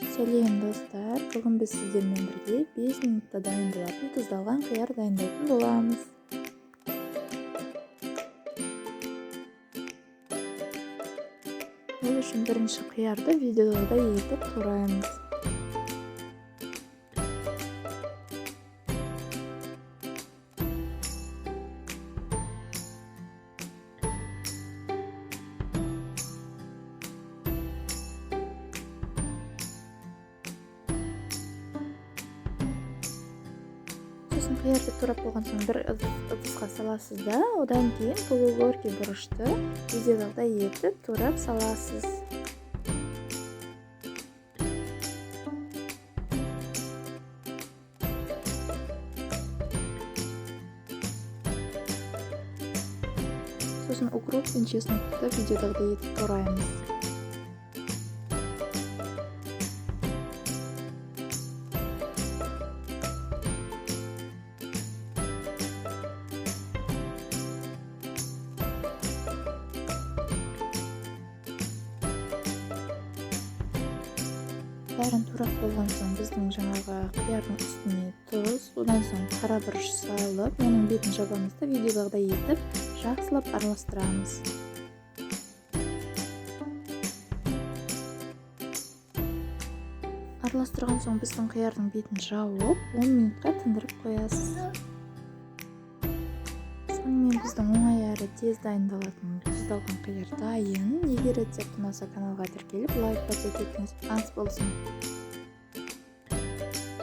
Сәлем, достар! Бүгін біз сіздермен бірге 5 минутта дайындалатын тұздалған қияр дайындайтын боламыз. Ол үшін бірінші қиярды видеодағыдай етіп тураймыз. Сосын қиярды турап болған соң бір ыдысқа саласыз да, одан кейін полугоркий бұрышты видеодағыдай етіп турап саласыз. Сосын укроп пен чеснокты видеодағыдай етіп тураймыз. Бәрін турап болған соң біздің жаңағы қиярдың үстіне тұз, одан соң қара бұрыш салып, оның бетін жабамыз да видеодағыдай етіп жақсылап араластырамыз. Араластырған соң біздің қиярдың бетін жауып, 10 минутқа тындырып қоясыз. Сонымен біздің оңай әрі тез дайындалатын тұздалған қияр дайын. Егер рецепт ұнаса, каналға тіркеліп, лайк баса кетіңіз. Ас болсын.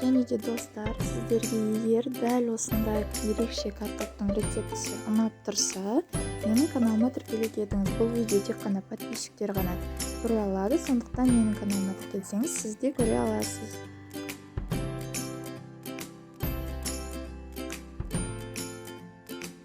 Және де, достар, сіздерге егер дәл осындай ерекше картоптың рецептісі ұнап тұрса, менің каналыма тіркеле кетіңіз. Бұл видео тек қана подписчиктер ғана көре алады, сондықтан менің каналыма тіркелсеңіз, сіз де көре аласыз.